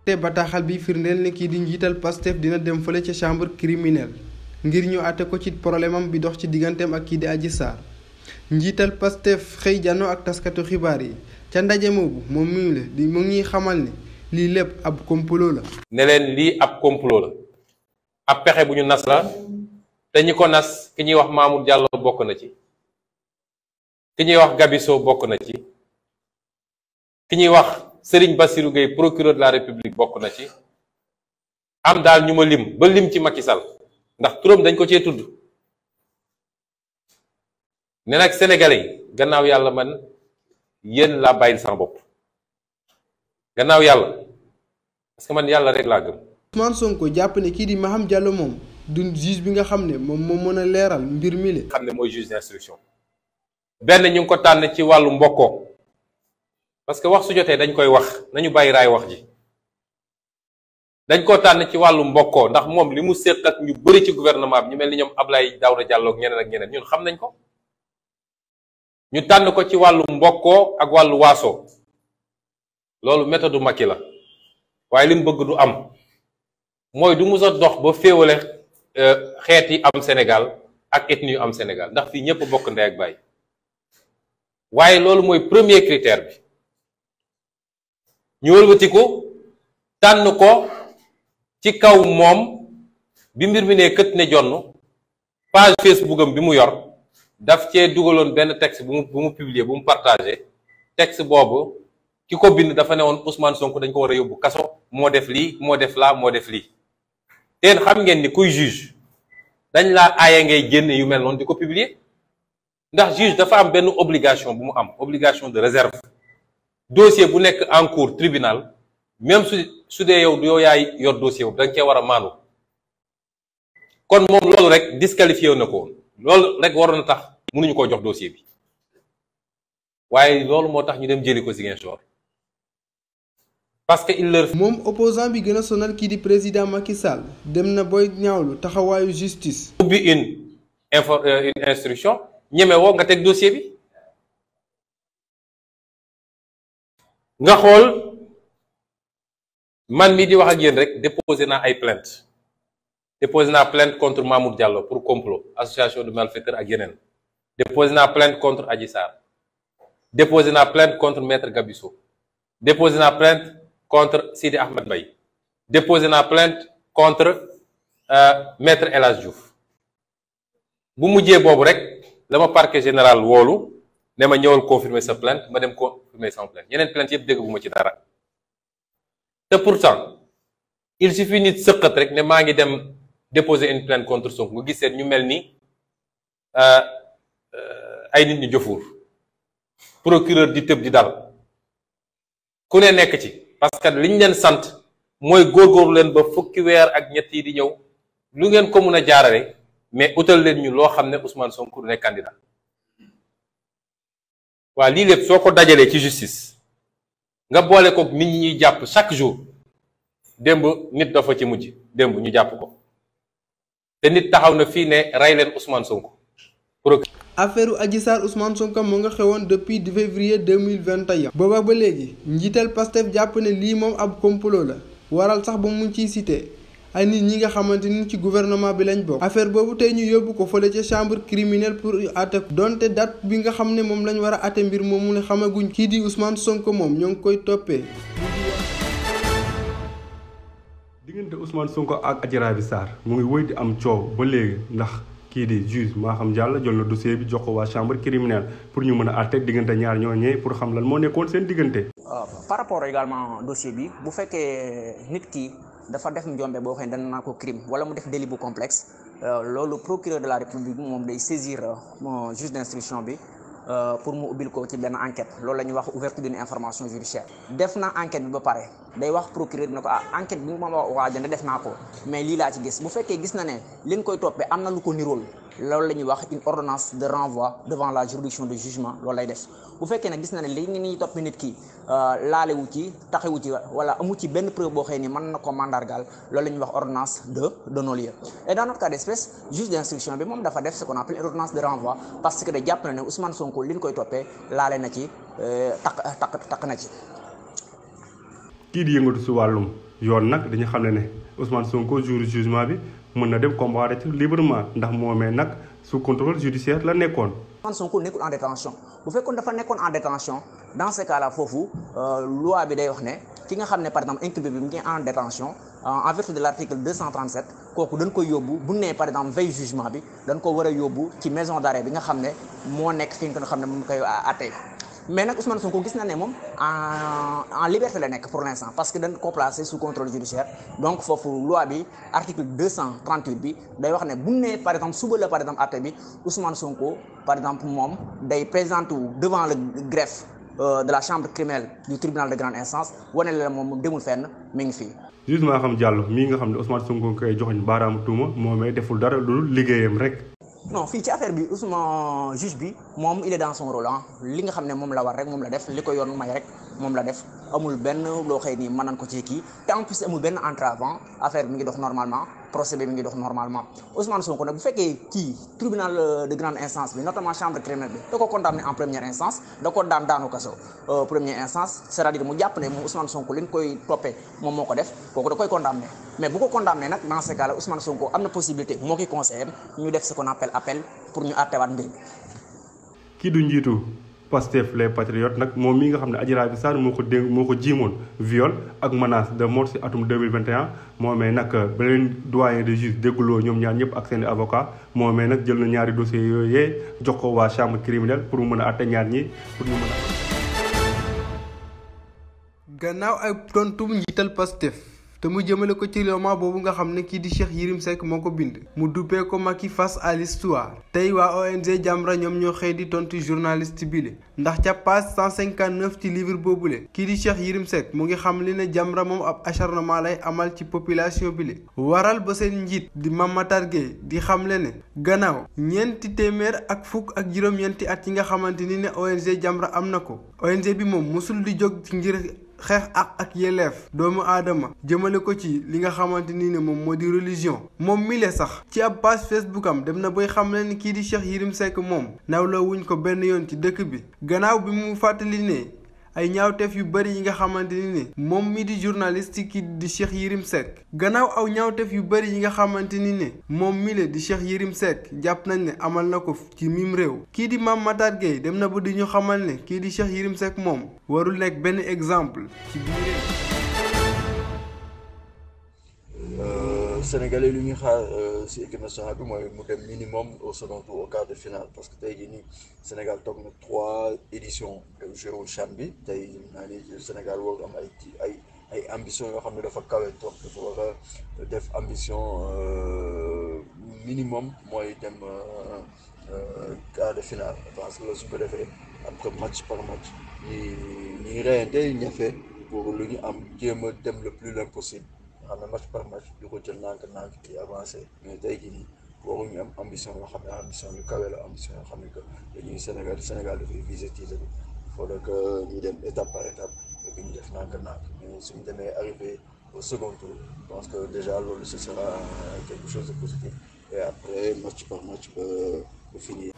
te bataaxal bi firndeel ne kii di njiital Pastef dina dem fële ca chambre criminelle ngir ñu àtte ko ci problème am bi dox ci digganteem ak kii di Adji Sarr njiital Pastef xëy jano ak taskatu xibaar yi ca ndaje moobu moom mi la di mu ngi xamal ne lii lépp ab complot la. ne leen lii ab complot la ab pexe bu ñu nas la te ñi ko nas ki ñuy wax Mamour Diallo bokk na ci ki ñuy wax Gabisso bokk na ci ki ñuy wax Serigne Bassirou Gueye procureur de la République bokk na ci am daal ñu ma lim ba lim ci Macky Sall ndax turam dañ ko cee tudd ne nag sénégalais yi gannaaw yàlla man yéen laa bàyyil sama bopp gannaaw yàlla parce que man yàlla rek laa gëm. Ousmane Sonko jàpp ne kii di Maham Diallo moom du juge bi nga xam ne moom mën a leeral mbir mi le xam ne mooy juge d'instruction benn ñu ngi ko tànn ci wàllu mbokkoo parce que wax su jotee dañ koy wax nañu bàyyi raay wax ji dañ ko tànn ci wàllu mbokkoo ndax moom li mu séq ak ñu bëri ci gouvernement bi ñu mel ni ñoom Abdoulaye Daouda Diallo ak ñeneen ak ñeneen ñun xam nañ ko ñu tànn ko ci wàllu mbokkoo ak wàllu waasoo loolu méthode Macky la waaye li mu bëgg du am mooy du mus a dox ba féewale xeet yi am Sénégal ak ethnie yu am Sénégal ndax fii ñëpp bokk ndey ak baay waaye loolu mooy premier critère bi ñu wëlbatiku tànn ko ci kaw moom bi mbir mi ne kët ne jonn page Facebook am bi mu yor daf cee dugaloon benn texte bu mu publier bu mu partagé texte boobu ki ko bind dafa ne woon Ousmane Sonko dañ ko war a yóbbu kaso moo def lii moo def laa moo def lii teen xam ngeen ni kuy juge dañ laa aaye ngay génne yu mel noonu di ko publier ndax juge dafa am benn obligation bu mu am obligation de réserve dossier bu nekk en cours tribunal même su dee yow yaay yor dossier boobu da nga cee war a maandu kon moom loolu rek disqualifié na ko loolu rek waroon na tax mënuñu koo jox dossier bi waaye loolu moo tax ñu dem jëli ko Ziguinchor parce que il leur. moom opposant bi gën a sonal kii di président Macky Sall dem na booy ñaawlu taxawaayu justice. ubbi une instruction ñeme woo nga teg dossier bi nga xool man mi di wax ak yéen rek déposé naa ay plainte déposé naa plainte contre Mamour Diallo pour complot association de malfaiteurs ak yeneen déposé naa plainte contre Adji Sarr déposé naa plainte contre maître Gabisso déposé naa plainte contre Sidi Ahmed Mbaye déposé naa plainte contre maître El Hadj Diouf bu mujjee boobu rek la ma parquet général woolu ne ma ñëwal confirmer sa plainte ma dem confirmer sama plainte yeneen plainte yëpp dégg bu ma ci dara te pourtant il suffit nit sëqat rek ne maa ngi dem déposer une plainte contre Sonko nga gis seen ñu mel ni ay nit ñu jëfuur procureur di tëb di dal ku ne nekk ci parce que liñ leen sant mooy góorgóorlu leen ba fukki weer ak ñett yi di ñëw lu ngeen ko mun a jaarale mais utal leen ñu loo xam ne Ousmane Sonko du nekk candidat waa lii lépp soo ko dajalee ci justice nga boole ko nit ñi ñuy jàpp chaque jour démb nit dafa ci mujj démb ñu jàpp ko te nit taxaw na fii ne rey leen Ousmane Sonko. affaire Adji Sarr Ousmane Sonko moo nga xewoon depuis février 2021. booba ba léegi njiital Pastef jàpp ne lii moom ab complot la waral sax ba mu ciy cité ay nit ñi nga xamante ni ci gouvernement bi lañ bokk. affaire boobu tey ñu yóbbu ko fële ca chambre criminelle pour àtte ko donte date bi nga xam ne moom lañ war a àtte mbir moomu ne xamaguñ. kii di Ousmane Sonko moom ñoo ngi koy toppee. diggante Ousmane Sonko ak Adji Raby Sarr mu ngi wëy di am coow ba léegi ndax kii di juge Maham Diallo jël na dossier bi jox ko waa chambre criminelle pour ñu mën a àtte diggante ñaar ñooñee pour xam lan moo nekkoon seen diggante. par rapport également dossier bi bu fekkee nit ki dafa def njombe boo xam ne dana naa ko crime wala mu def délit bu complexe loolu procureur de la république moom day saisir juge d'instruction bi pour mu ubbil ko ci benn enquête loolu la ñuy wax ouverture d'une information judiciaire. def na enquête bi ba pare day wax procureur bi ne ko enquête bi ma waaj a def naa ko mais lii laa ci gis bu fekkee gis na ne li ñu koy toppee am na lu ko nirool loolu la ñuy wax une ordonnance de renvoi devant la juridiction de jugement loolu lay def bu fekkee nag gis na ne li ñuy topp nit ki laalewu ci taxewu ci wala amu ci benn preuve boo xëy ni mën na ko mandargaal loolu la ñuy wax ordonnance de non-lieu. et dans notre cas d'espèce juge d'instruction bi moom dafa def ce qu'on appelle une ordonnance de renvoi parce que da jàpp na ne Ousmane Sonko li ñu koy toppee laale na ci takk na ci. kii di yëngatu si wàllum yoon nag dañu xam ne Ousmane Sonko jour jugement bi mën na dem comparaître librement ndax moomee nag sous contrôle judiciaire la nekkoon. Ousmane Sonko nekkul en détention bu fekkoon dafa nekkoon en détention dans ce cas là foofu loi bi day wax ne ki nga xam ne par exemple inculpé bi mu ngi en détention en vertu de l' article 237 kooku dañ koy yóbbu bu nee par exemple veille jugement bi dañ ko war a yóbbu ci maison d' arrêt bi nga xam ne moo nekk fi nga xam ne moom koy àttee mais nag Ousmane Sonko gis na ne moom en liberté la nekk pour l' instant parce que dañ ko placé sous contrôle judiciaire donc foofu loi bi article 238 bi day wax ne bu nee par exemple suba la par exemple àtte bi Ousmane Sonko par exemple moom day présenter devant le greffe de la chambre criminelle du tribunal de grande instance wane la moom demul fenn mi ngi fii. juge Maham Diallo mii nga xam ne Ousmane Sonko koy joxoñ baaraamu tuuma moomee deful dara lu liggéeyam rek. non fii ci affaire bi Ousmane juge bi moom il est dans son rôle li nga xam ne moom la war rek moom la def li ko yoon may rek moom la def amul benn loo xëy ni mën nañ ko ci kii te en plus amul benn entrave affaire bi mi ngi dox normalement procès bi mi ngi dox normalement Ousmane Sonko nag bu fekkee kii tribunal de grande instance bi notamment chambre criminelle bi da ko condamné en première instance da ko daanu kaso première instance c'est-à-dire mu jàpp ne moom Ousmane Sonko li ñu koy toppee moom moo ko def kooku da koy condamné mais bu ko condamné nag dans ce cas là Ousmane Sonko am na possibilité moo ki conseillé ñu def ce qu'on appelle appel pour ñu àttewaat mbir mi. kii du njiitu Pastef les patriotes nag moom mi nga xam ne Adji Raby Sarr moo ko jiimoon viol ak menace de mort ci atum 2021 moomee nag ba leen doyen de juge dégguloo ñoom ñaar ñëpp ak seen avocat moomee nag jël na ñaari dossiers yooyee jox ko waa chambre criminelle pour mu mën a àtte ñaar ñi pour ñu mën a. gannaaw ay tontu njiital Pastef te mu jëmale ko ci roman boobu nga xam ne kii di Cheikh Yérim Seck moo ko bind mu duppee ko Macky face à l'histoire tey waa ONG Jamra ñoom ñoo xëy di tontu journaliste bile ndax ca page 159 ci livre boobule kii di Cheikh Yérim Seck mu ngi xam li ne Jamra moom ab acharnement lay amal ci population bile waral ba seen njiit di Mame Matar Gueye di xamle ne gannaaw ñeenti téeméer ak fukk ak juróom-ñeenti at yi nga xamante ni ne ONG Jamra am na ko ONG bi moom mosul di jóg ci ngir xeex ak yelleef doomu aadama jëmale ko ci li nga xamante ni ne moom moo di religion moom mile sax ci ab page Facebook am dem na bay xam ne ni kii di Cheikh Yérim Seck moom nawloo wuñ ko benn yoon ci dëkk bi gannaaw bi mu fàttali ne ay ñaawteef yu bari yi nga xamante ni ne moom mi di journaliste ki di Cheikh Yérim Seck gannaaw aw ñaawteef yu bari yi nga xamante ni ne moom mi le di Cheikh Yérim Seck jàpp nañ ne amal na ko ci mim réew kii di Mame Matar Gueye dem na ba di ñu xamal ne kii di Cheikh Yérim Seck moom warul nekk benn exemple ci biir Sénégalais lu ñuy xaar si équipe nationale bi mooy mu dem minimum au second tour au quart de finale parce que tey jii nii Sénégal toog na 3 éditions joué CHAN bi tey naa ni Sénégal war am ay ambition yoo xam ne dafa kawe toog dafa war a def ambition minimum mooy dem quart de finale parce que loolu su ko defee après match par match ñi reyante ñafe pour lu ñu am jéem a dem le plus loin possible. xam ne match par match di ko jël nànk di avancé mais tey jii nii waruñu am ambition yoo xam ne ambition yu kawe la ambition yoo xam ne que dañuy Sénégal dafay viser titre bi il faut que ñu dem étape par étape et ñu def nànk mais suñu demee arrivé au second tour je pense que déjà loolu ce sera quelque chose de positif et après match par match ba finir.